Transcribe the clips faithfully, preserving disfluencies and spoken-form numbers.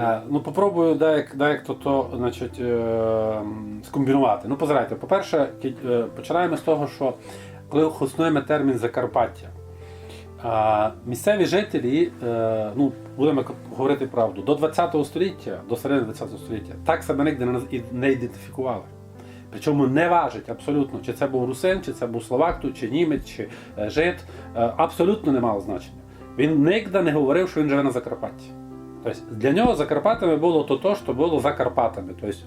Е, Ну, попробую даяк, даяк то, то, значить, е, м, скомбінувати. Ну, позирайте, по-перше, кі- е, починаємо з того, що коли хоснуєме термін Закарпаття, а, місцеві жителі, е, ну, будемо к- говорити правду, до двадцятого століття, до середини двадцятого століття, так себе нигде не, наз- і не ідентифікували. Причому не важить абсолютно, чи це був русин, чи це був словак тут, чи німець, чи е, жид, е, абсолютно не мало значення. Він нигде не говорив, що він живе на Закарпатті. Тобто для нього Закарпатами було то, то, що було за Карпатами. Тобто,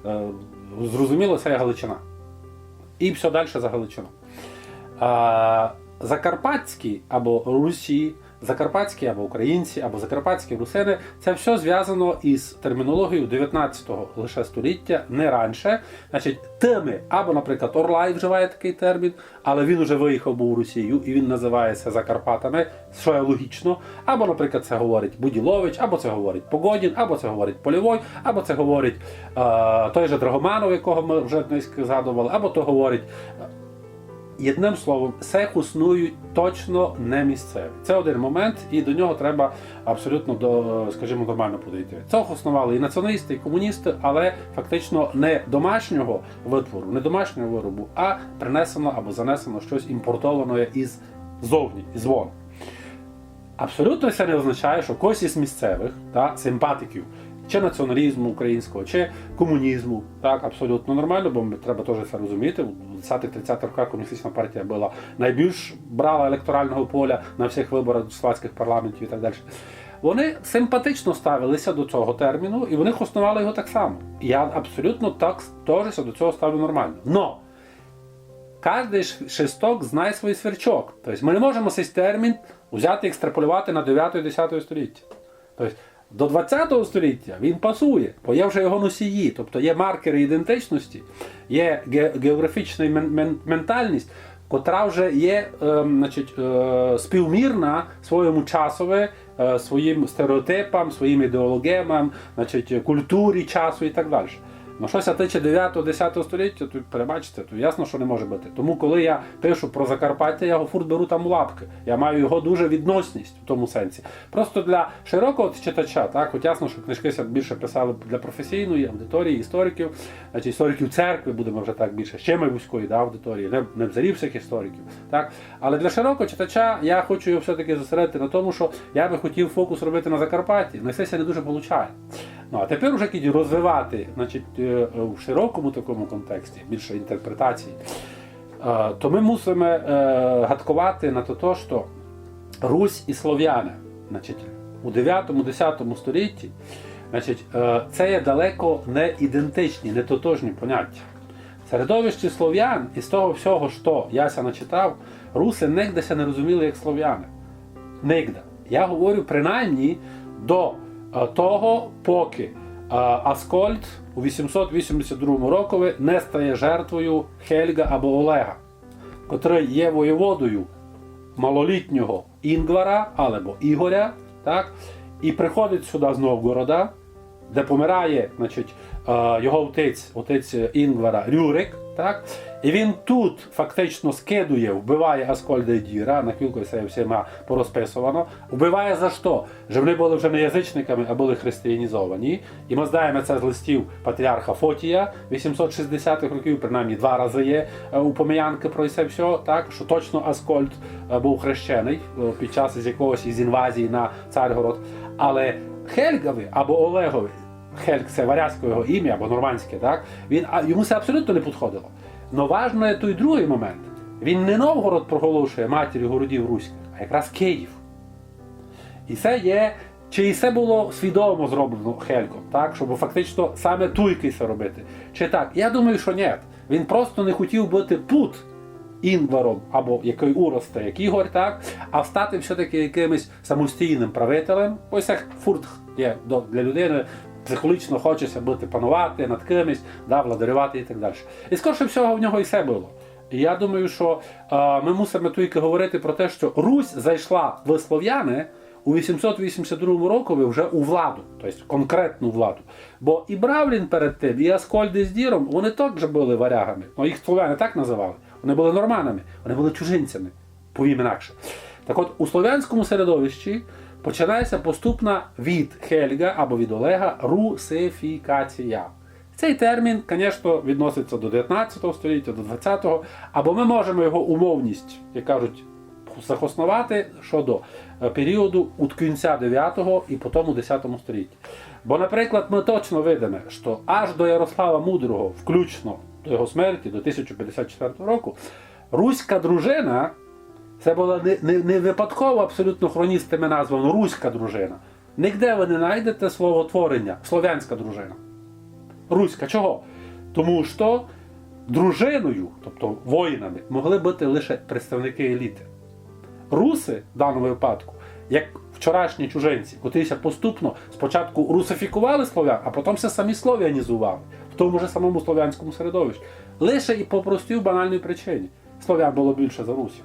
е, зрозуміло, це є Галичина. І все далі за Галичину. А, закарпатські або Русі, закарпатські або українці, або закарпатські русини, це все зв'язано із термінологією дев'ятнадцятого лише століття, не раніше. Значить, тими, або, наприклад, Орлай вживає такий термін, але він уже виїхав був у Росію і він називає ся Закарпатами, що є логічно. Або, наприклад, це говорить Буділович, або це говорить Погодін, або це говорить Польовой, або це говорить е, той же Драгоманов, якого ми вже низько згадували, або то говорить. Єдним словом, се хоснують точно не місцеві. Це один момент, і до нього треба абсолютно, до, скажімо, нормально подойти. Це хосновали і націоналісти, і комуністи, але фактично не домашнього витвору, не домашнього виробу, а принесено або занесено щось імпортоване із зовні, із вон. Абсолютно це не означає, що когось із місцевих, та, симпатиків чи націоналізму українського, чи комунізму, так, абсолютно нормально, бо ми- треба теж це розуміти. У двадцятих-тридцятих роках комуністична партія була найбільш брала електорального поля на всіх виборах до словацьких парламентів і так далі. Вони симпатично ставилися до цього терміну, і вони хоснували його так само. Я абсолютно так с- теж ся до цього ставлю нормально. Но кожен ш- шесток знає свій сверчок. Тобто ми не можемо цей термін взяти і екстраполювати на дев'яте-десяте століття. Тобто до двадцятого століття він пасує, бо є вже його носії, тобто є маркери ідентичності, є ге- географічна мен- мен- ментальність, котра вже є ем, значить, е, співмірна своєму часові, е, своїм стереотипам, своїм ідеологемам, значить, культурі часу і так далі. Ну, що ся тиче дев'ятого-десятого століття, то перебачте, то ясно, що не може бути. Тому, коли я пишу про Закарпаття, я його фурт беру там у лапки. Я маю його дуже відносність в тому сенсі. Просто для широкого читача, так, от ясно, що книжки ся більше писали для професійної аудиторії, істориків, значить, істориків церкви, будемо вже так більше, ще май вузької, да, аудиторії, не, не взагалі всіх істориків. Так? Але для широкого читача я хочу його все-таки зосередити на тому, що я би хотів фокус робити на Закарпатті, але це ся не дуже виходить. Ну, а тепер уже кидь розвивати, значить, е, в широкому такому контексті, більше інтерпретації, е, то ми мусимо е, гадковати на то, що Русь і слов'яни, значить, у дев'ятому-десятому столітті, значить, е, це є далеко не ідентичні, не тотожні поняття. В середовищі слов'ян, із того всього, що я ся начитав, руси нигде ся не розуміли як слов'яни. Нигде. Я говорю принаймні до е, того, поки е, Аскольд у вісімсот вісімдесят другому рокові не стає жертвою Хельга або Олега, котрий є воєводою малолітнього Інгвара або Ігоря, так, і приходить сюди з Новгорода, де помирає, значить, е, його отець, отець Інгвара Рюрик, так, і він тут фактично скидує, вбиває Аскольда і Діра, на кілько це всіма порозписовано. Вбиває за що? Же вони були вже не язичниками, а були християнізовані. І ми знаємо це з листів патріарха Фотія вісімсот шістдесятих років, принаймні два рази є е, упомянки про це все, так, що точно Аскольд е, був хрещений е, під час з якогось із інвазій на Царгород. Але Хельгави або Олегови, Хельг — це варязьке його ім'я, або нормандське, так, він, а, йому це абсолютно не підходило. Но важно є той другий момент. Він не Новгород проголошує матір'ю городів руських, а якраз Київ. І це є, чи і це було свідомо зроблено Хельгом, так, щоб фактично саме туйки це робити. Чи так? Я думаю, що ні. Він просто не хотів бути під Інгваром, або який уросте, як Ігор, так, а стати все-таки якимось самостійним правителем. Ось це фурт є до, для людини. Психологічно хочеться бути, панувати над кимось, да, владарювати і так далі. І скорше всього в нього і це було. І я думаю, що е, ми мусимо тільки говорити про те, що Русь зайшла в слов'яни у вісімсот вісімдесят другому рокові вже у владу, тобто конкретну владу. Бо і Бравлін перед тим, і Аскольд із Діром, вони також були варягами. Ну, їх слов'яни так називали. Вони були норманами, вони були чужинцями, повім інакше. Так от, у слов'янському середовищі починається поступна від Гельґа або від Олеґа русифікація. Цей термін, звісно, відноситься до девятнадцятого століття, до двадцятого, або ми можемо його умовність, як кажуть, захосновати щодо е, періоду від кінця девятого і потім у десятому столітті. Бо, наприклад, ми точно видиме, що аж до Ярослава Мудрого, включно до його смерті, до тисяча пятдесят четвертого року, руська дружина, це була не, не, не випадково абсолютно хроністами названо руська дружина. Нігде ви не знайдете словотворення словянська дружина. Руська. Чого? Тому що дружиною, тобто воїнами, могли бути лише представники еліти. Руси в даному випадку, як вчорашні чужинці, котрі ся поступно спочатку русифікували словян, а потім ся самі словянізували в тому ж самому словянському середовищі. Лише і по простій банальній причині. Словян було більше за русів.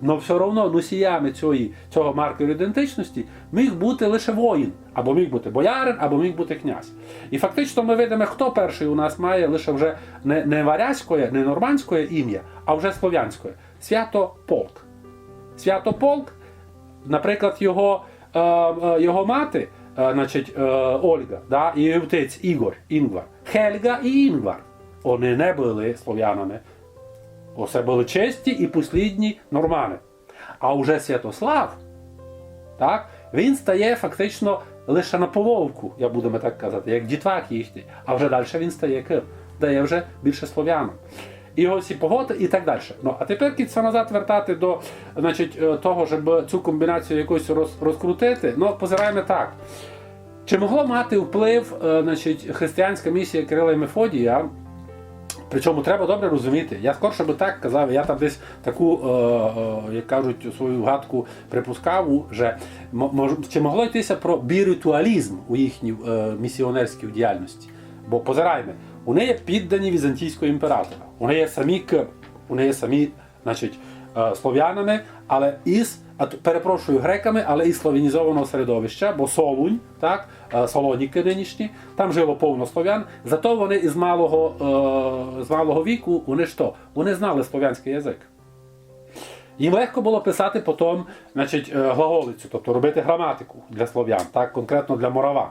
Но все одно носіями цієї, цього маркеру ідентичності міг бути лише воїн, або міг бути боярин, або міг бути князь. І фактично ми видимо, хто перший у нас має лише вже не, не варязькоє, не нормандськоє ім'я, а вже словянськоє. Святополк. Святополк, наприклад, його, е, е, його мати, е, значить, е, Ольга, да, і отець Ігор, Інгвар. Гельґа і Інгвар. Вони не були словянами. Оце були честі і послідні нормани. А вже Святослав, так, він стає фактично лише на половку, як будемо так казати, як дітвак їхній. А вже далі він стає ким? Стає вже більше словяном. І його всі погоди і так далі. Ну, а тепер кіт ся назад вертати до, значить, е, того, щоб цю комбінацію якось роз-, розкрутити. Ну, позираємо так. Чи могло мати вплив, е, значить, християнська місія Кирила і Мефодія? Причому треба добре розуміти. Я скорше би так казав, я там десь таку, е, е, як кажуть, свою гадку припускав, же мо-, мож-, чи могло йтися про біритуалізм у їхній, е, місіонерській діяльності? Бо позираємо, вони є піддані візантійського імператора, вони є самі к-, вони є самі, значить, е, слов'янами, але із, а т-, перепрошую, греками, але із слов'янізованого середовища, бо Солунь, так, е, Салоніки нинішні, там жило повно слов'ян, зато вони із малого, е, з малого віку, вони що? Вони знали слов'янський язик. Їм легко було писати потім, значить, е, глаголицю, тобто робити граматику для слов'ян, так, конкретно для мораван.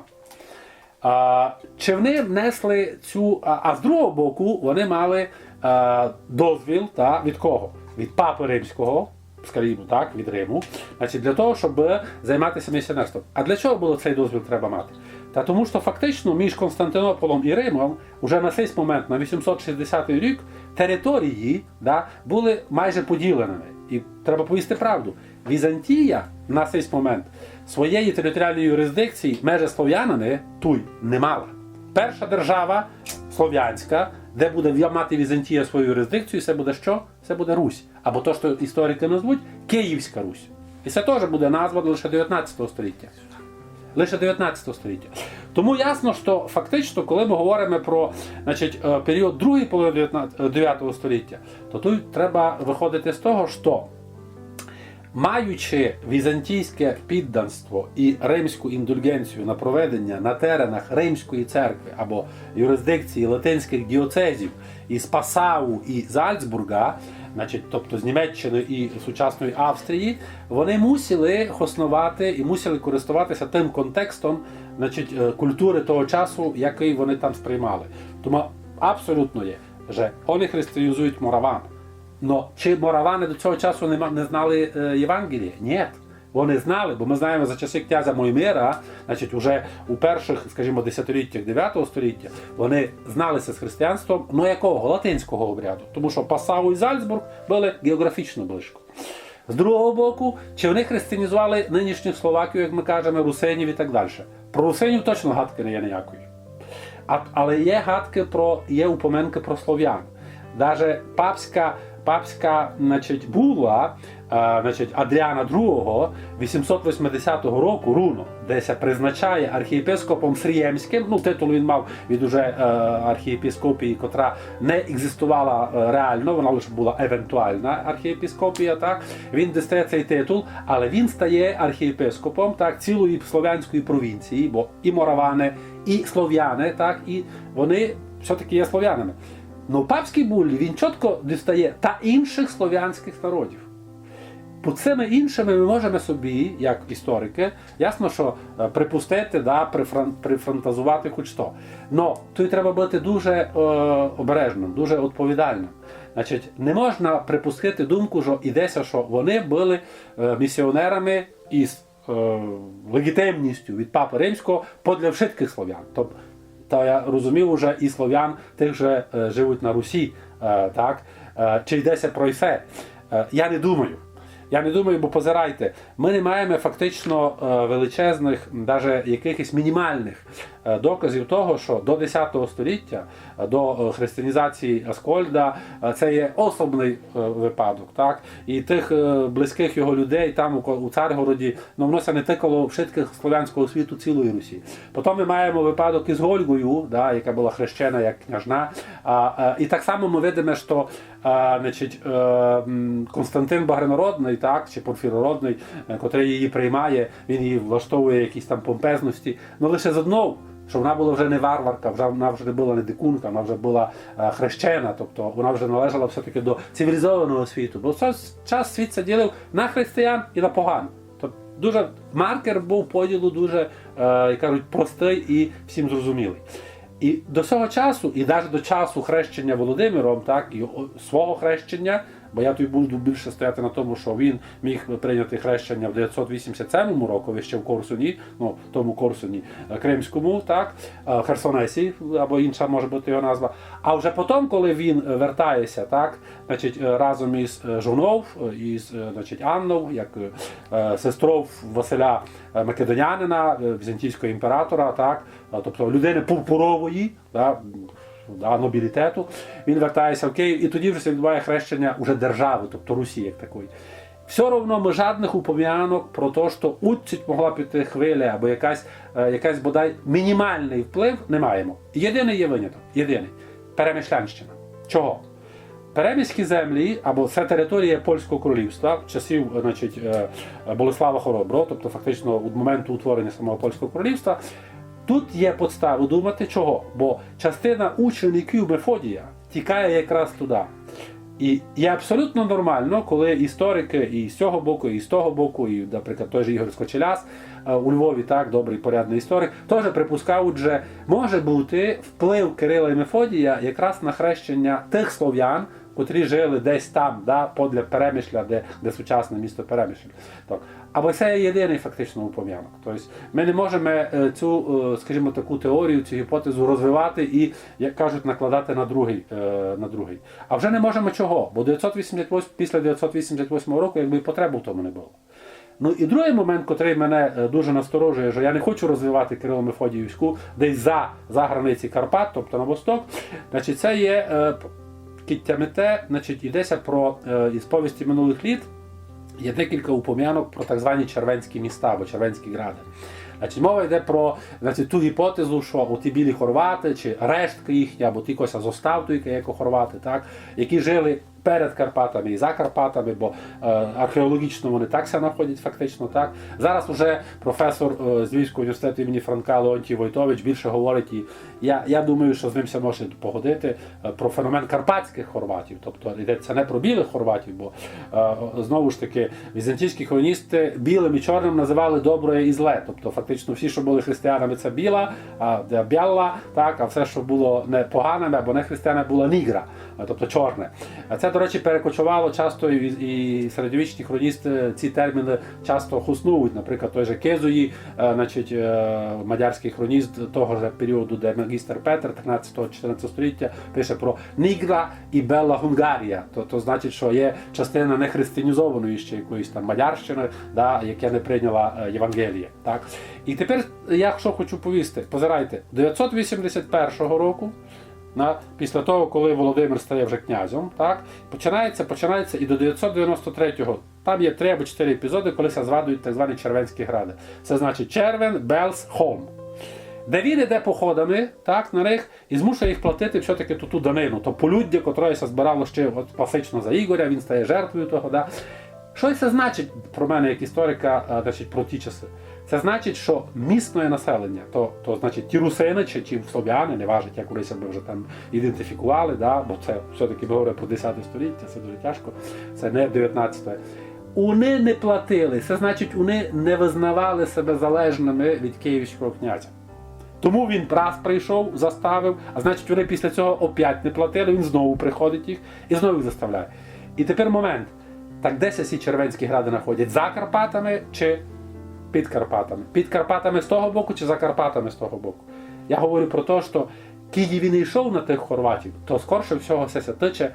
А, чи вони внесли цю, а, а з другого боку вони мали, а, дозвіл, та, від кого? Від папи римського, скажімо так, від Риму, значить, для того, щоб займатися місіонерством. А для чого було цей дозвіл треба мати? Та тому що фактично між Константинополом і Римом уже на цей момент, на вісімсот шістдесятий рік, території, да, були майже поділеними. І треба повісти правду. Візантія на цей момент своєї територіальної юрисдикції межи слов'янами туй не мала. Перша держава слов'янська, де буде вя-, мати Візантія свою юрисдикцію, це буде що? Це буде Русь. Або то, що історики назвуть Київська Русь. І це теж буде назва лише девятнадцятого століття. Лише девятнадцятого століття. Тому ясно, що фактично, коли ми говоримо про, значить, е, період другої половини дев'ятнадцятого, е, дев'ятого століття, то тут треба виходити з того, що, маючи візантійське підданство і римську індульгенцію на проведення на теренах Римської церкви або юрисдикції латинських діоцезів із Пасау і Зальцбурга, значить, тобто з Німеччини і сучасної Австрії, вони мусили хосновати і мусили користуватися тим контекстом, значить, е, культури того часу, який вони там сприймали. Тому абсолютно є, що вони християнізують мораван. Но чи моравани до цього часу не ма-, не знали, е, Євангелія? Ні. Вони знали, бо ми знаємо за часи князя Моймира, значить, уже у перших, скажімо, десятиліттях дев'ятого століття вони зналися з християнством, ну якого? Латинського обряду. Тому що Пасау і Зальцбург були географічно близько. З другого боку, чи вони християнізували нинішніх словаків, як ми кажемо, русинів і так далі? Про русинів точно гадки не є ніякої. А, але є гадки про, є упоминки про слов'ян. Даже папська, папська, значить, була, е, значить, Адріана другого вісімсот восьмидесятого року руно, де ся призначає архієпископом Сріємським, ну, титул він мав від уже, е, архієпископії, котра не екзистувала, е, реально, вона лише була евентуальна архієпископія, так? Він дістає цей титул, але він стає архієпископом, так, цілої слов'янської провінції, бо і моравани, і слов'яни, так, і вони все-таки є слов'янами. Но папський буллі, він чітко дістає та інших слов'янських народів. Під цими іншими ми можеме собі, як історики, ясно, што, е, припустити, да, прифран-, прифантазовати хоч што. Но туй треба быти дуже, е, обережным, дуже відповідальным. Значить, не можна припустити думку, што йде ся, што вони были, е, місіонерами із, е, леґітимністю від папы Римського подля вшыткых словян. Тоб-, та я розумів уже і словян тых же, е, живуть на Русі, е, так? Е, чи йде ся про исе? Е, я не думаю. Я не думаю, бо позирайте, мы не маєме фактично, е, величезных, даже якыхось мінімалных, е, доказів того, што до десятого століття, е, до, е, християнізації Аскольда, е, се є особный, е, выпадок, так? І тых, е, близькых його людей там у ко-, у Царгороді, ну, воно ся не тыкало вшыткых словянського світу цілої Русі. Потім мы маєме выпадок із Ольгою, да, яка была хрещена як княжна. А, е, і так само мы видиме, што, а, значить, е, м, Константин Багрянородный, так, чи Порфірородный, е, котрый її приймає, він її влаштовує якісь там помпезності. Ну, лише з одного, што вона была вже не варварка, вже, вона вже не была не дикунка, вона вже была, е, хрещена, тобто вона вже належала все-таки до цивілізованого світу. Бо в той час світ ся ділив на християн і на поган. Тобто дуже маркер быв поділу дуже, е, як кажуть, простый і всім зрозумілый. І до сього часу, і навіть до часу хрещення Володимиром, так, і о-, свого хрещення, бо я туй буду більше стояти на тому, што він міг прийняти хрещення в девятсот вісімдесят семому року, ще в Корсуні, ну, в тому Корсуні, е, кримському, так, е, Херсонесі, або інша може быти його назва. А вже потім, коли він, е, вертає ся, так, значить, е, разом із, е, жонов, е, із, е, значить, Аннов, як, е, сестров Василя, е, Македонянина, е, візантійського імператора, так, е, тобто людини пурпурової, да, да, нобілітету, він вертає ся в Київ, і тоді вже ся відбуває хрещення уже держави, тобто Русі як такої. Все одно мы жодных упомянок про то, што удціть могла піти хвиля або якась, е, якась бодай мінімалный вплив, не маєме. Єдиный є виняток, єдиный. Перемишлянщина. Чого? Перемиські землі, або це територія Польського королівства, часів, значить, е, Болеслава Хороброго, тобто фактично від моменту утворення самого Польського королівства, тут є підстави думати, чого? Бо частина учеників Мефодія тікає якраз туди. І є абсолютно нормално, коли історики і з цього боку, і з того боку, і, наприклад, той же Ігор Скочеляс, е, у Львові, так, добрый, порядный історик, теж припускають, що може бути вплив Кирила і Мефодія якраз на хрещення тих слов'ян, котрі жили десь там, да, подля Перемишля, де, де сучасне місто Перемишль. Так. Або це є єдиный фактично упомянок. Тобто ми не можемо, е, цю, е, скажімо, таку теорію, цю гіпотезу розвивати і, як кажуть, накладати на другий, е, на другий. А вже не можемо чого, бо девятсот вісімдесят восьмий, після девятсот вісімдесят восьмого року якби і потреби в тому не було. Ну і другий момент, котрий мене, е, дуже насторожує, що я не хочу розвивати Кирило-Мефодіївську десь за, за границі Карпат, тобто на восток, значить, це є, е, кідь тямите, значить, йдеться про, е, із повісті минулих літ, є декілька упомянок про так звані червенські міста або червенські гради. Значить, мова йде про, значить, ту гіпотезу, що оті білі хорвати, чи рештки їхні, або ті, кося зостав туйка, як хорвати, так, які жили перед Карпатами і за Карпатами, бо, е, археологічно вони так ся знаходять фактично, так. Зараз уже професор, е, з Львівського університету імені Франка Леонтій Войтович більше говорить, і я, я думаю, що з ним ся може погодити, е, про феномен карпатських хорватів. Тобто йдеться не про білих хорватів, бо, е, знову ж таки, візантійські хроністи білим і чорним називали добре і зле. Тобто фактично всі, що були християнами, це біла, а, е, бяла, так, а все, що було не поганими або не християнами, була нігра, е, тобто чорне. А це, до речі, перекочувало часто і, і середньовічні хроністи ці терміни часто хоснують. Наприклад, той же Кезуї, е, значить, е, мадярський хроніст того ж періоду, де магістр Петер тринадцятого-чотирнадцятого століття, пише про Нігра і Бела Гунгарія. То, то значить, що є частина нехристиянізованої ще якоїсь там Мадярщини, да, яка не прийняла, е, Євангеліє. Так? І тепер я що хочу повісти. Позирайте, девятсот вісімдесят першого року, на, після того, коли Володимир стає вже князем, так, починається, починається і до девятсот девяносто третього, там є три або чотири епізоди, коли ся згадують так звані червенські гради. Це значить Червен, Белс, Хом. Де він іде походами, так, на них, і змушує їх платити все-таки ту, ту данину, то полюддя, котре ся збирало ще от класично за Ігоря, він стає жертвою того. Да? Що це значить про мене як історика, а, значить, про ті часи? Це значить, що місне населення, то, то значить ті русини чи ті слов'яни, не важить, як вони себе вже там ідентифікували, да, бо це все-таки ми говоримо про десяте століття, це дуже тяжко, це не девятнадцяте. Они не платили, се значить, они не визнавали себе залежными від київського князя. Тому він раз прийшов, заставив, а значить, они після цього опять не платили, він знову приходить їх і знову їх заставляє. І тепер момент. Так де ся сі червенські гради находять? За Карпатами чи під Карпатами? Під Карпатами з того боку чи за Карпатами з того боку? Я говорю про те, що Київ і не йшов на тих хорватів, то скорше всього все ся тиче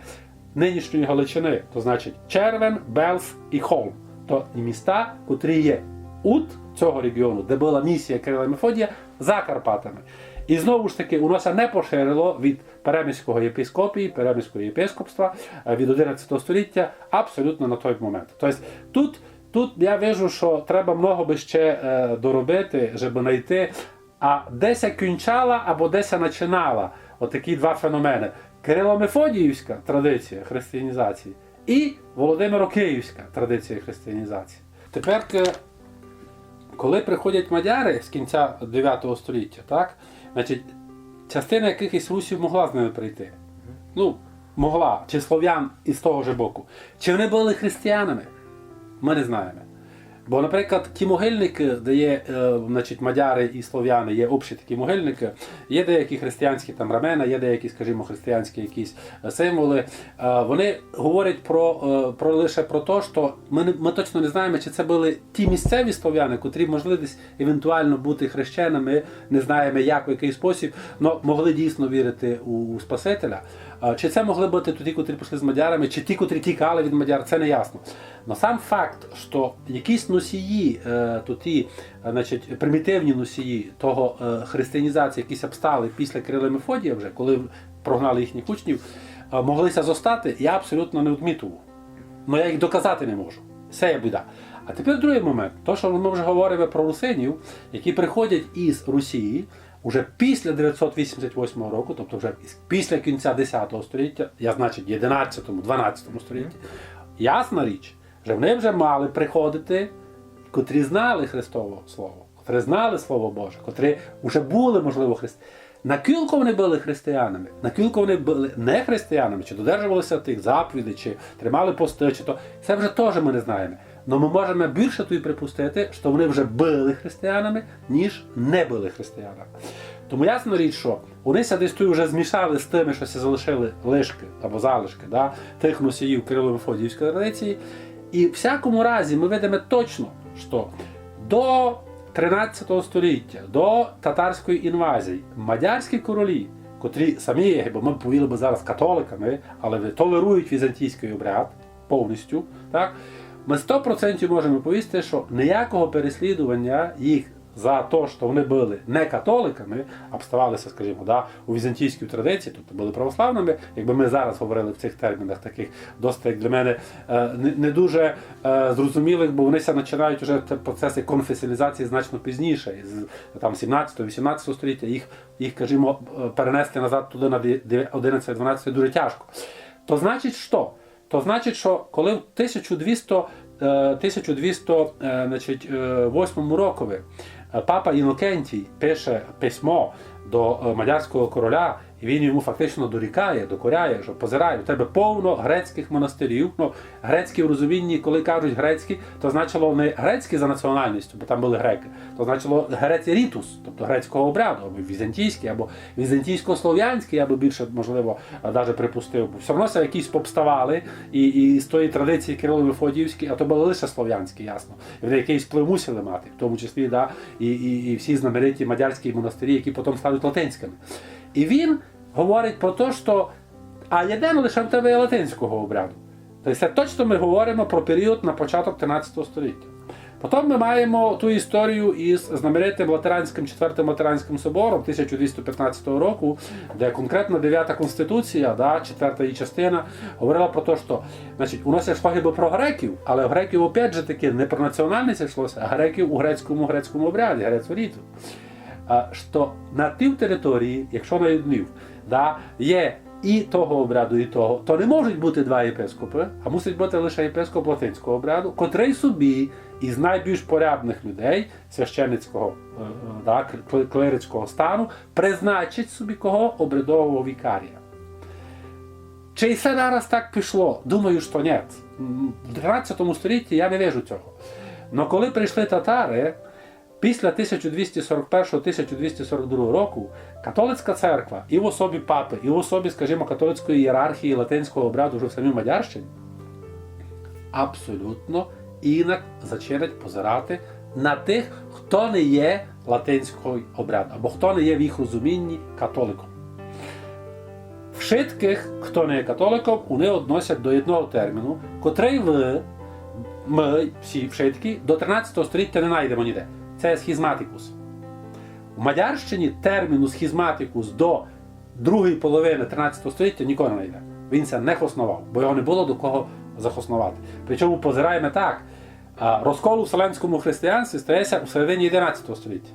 нынішньої Галичини, то значить Червен, Белз і Холм. То і міста, котрі є ут цього регіону, де была місія Кирила і Мефодія, за Карпатами. І знову ж таки, воно ся не поширило від Перемиського єпископії, Перемиського єпископства, е, від одинадцятого століття абсолютно на той момент. Тобто тут, тут я вижу, що треба много би ще е, доробити, щоб знайти, а де ся кінчала або де ся починала отакі два феномены. Кирило-Мефодіївська традиція християнізації і Володимиро-Київська традиція християнізації. Тепер, е, коли приходять мадяри з кінця девятого століття, так, значить, частина якихось русів могла з ними прийти. Ну, могла, чи слов'ян із того ж боку. Чи вони были християнами? Ми не знаємо. Бо, наприклад, ті могильники, де є е, значить, мадяри і слов'яни, є общі такі могильники, є деякі християнські там рамена, є деякі, скажімо, християнські якісь е, символи. Е, вони говорять про, е, про лише про те, що ми, не- ми точно не знаємо, чи це были ті місцеві слов'яни, котрі могли десь евентуально бути хрещеними, не знаємо як, у який спосіб, але могли дійсно вірити у, у Спасителя. А чи це могли бути ті, котрі пішли з мадярами, чи ті, котрі тікали від мадяр, це не ясно. Но сам факт, що якісь носії, е, то ті, е, значить, примітивні носії того е, християнізації, які ся обстали після Кирила і Мефодія вже, коли прогнали їхніх учнів, е, могли ся зостати, я абсолютно не одмітую. Но я їх доказати не можу. Це є біда. А тепер другий момент. То, що ми вже говоримо про русинів, які приходять із Росії уже після девятсот вісімдесят восьмого року, тобто вже із- після кінця десятого століття, я значить єдинадцятому, дванадцятому столітті, ясна річ, що вони вже мали приходити, котрі знали Христово Слово, котрі знали Слово Боже, котрі вже були, можливо, христи. Накілько вони были християнами, накілько вони были не християнами, чи додержувалися тих заповідей, чи тримали пости, чи то, це вже теж ми не знаємо. Но ми можемо більше туй припустити, що вони вже были християнами, ніж не были християнами. Тому ясна річ, що вони ся десь туй вже змішали з тими, що ся залишили лишки або залишки да, тих носіїв Кирило-Мефодіївської традиції. І в всякому разі ми видимо точно, що до тринадцятого століття, до татарської інвазії, мадярські королі, котрі самі, якби ми повіли би зараз католиками, але ви- толерують візантійський обряд повністю, так, ми сто процентів можемо повісти, що ніякого переслідування їх за те, що вони были не католиками, обставалися, скажімо, да, у візантійській традиції, тобто были православними, якби ми зараз говорили в цих термінах, таких досить, як для мене, е, не, не дуже е, зрозумілих, бо вони ся починають уже те- процеси конфесіоналізації значно пізніше, з там сімнадцятого, вісімнадцятого століття, їх, їх, скажімо, е, перенести назад туди на де- де- одинадцяте, дванадцяте дуже тяжко. То значить, що? То значить, що коли в тисяча двісті, е, тисяча двісті, е, значить, е, восьмому рокови е, папа Інокентій пише письмо до е, мадярського короля, і він йому фактично дорікає, докоряє, що позирай, у тебе повно грецьких монастирів. Ну, грецькі в розумінні, коли кажуть грецькі, то значило не грецькі за національністю, бо там были греки, то значило греці рітус, тобто грецького обряду, або візантійський, або візантійсько-слов'янський, я би більше, можливо, е, даже припустив. Бо все одно ся якісь повставали, і, і з тої традиції Кирило-Мефодіївської, а то были лише слов'янські, ясно. І вони якийсь вплив мусили мати, в тому числі, да, і, і, і всі знамениті мадярські монастирі, які потім стануть латинськими. І він говорить про те, що а єдине лише в тебе є латинського обряду. Тобто це точно ми говоримо про період на початок тринадцятого століття. Потім ми маємо ту історію із знаменитим Латеранським, четвертим Латеранським собором тисяча двісті п'ятнадцятого року, де конкретно дев'ята конституція, да, четверта її частина, говорила про те, що, значить, у нас йшло хіба про греків, але в греків, опять же таки, не про національність йшлося, а греків у грецькому, грецькому обряді, грецькому ріту. А, що на тій території, якщо на одній, да, є і того обряду, і того, то не можуть бути два єпископи, а мусить бути лише єпископ латинського обряду, котрий собі із найбільш порядних людей, священницького, е, е, да, кл- клерицького стану, призначить собі кого? Обрядового вікарія. Чи се нараз так пішло? Думаю, што нєт. М, В тринадцятому столітті я не вижу цього. Но коли прийшли татари, після тисяча двісті сорок першого, тисяча двісті сорок другого року католицька церква і в особі папы, і в особі, скажімо, католицької ієрархії латинського обряду вже в самій Мадярщині абсолютно інак зачинать позирати на тых, хто не є латинського обряду, або хто не є в їх розумінні католиком. Вшыткых, хто не є католиком, они односять до єдного терміну, котрый в, мы всі вшыткі до тринадцятого століття не найдемо ніде. Се є схизматикус. У Мадярщині терміну схизматикус до другої половины тринадцятого століття нікого не найде. Він ся не хосновав, бо його не было до кого захосновати. Причому позираєме так, а, розкол у вселенському християнстві стає ся у середині єдинадцятого століття.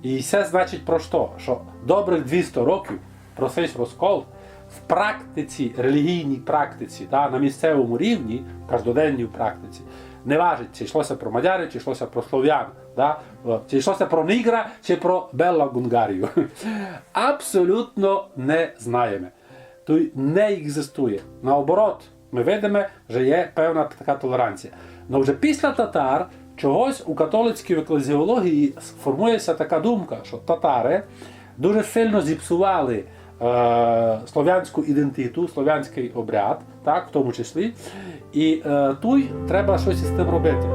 І се значить про што? Што добрых двісто років про сей розкол в практиці, релігійній практиці, да, на місцевому рівні, в каждоденній практиці, не важить, чи йшло ся про мадярів, чи йшло ся про слов'ян, да, е, чи йшло ся про нігра, чи про белоґунґарію. Абсолютно не знаєме. Туй не екзистує. Наоборот, мы видиме, же є певна така толеранція. Но вже після татар чогось у католицькій еклезіології формує ся така думка, што татари дуже сильно зіпсували, е, слов'янську ідентиту, слов'янськый обряд, так, в тому числі. І, е, туй треба штось із тым робити.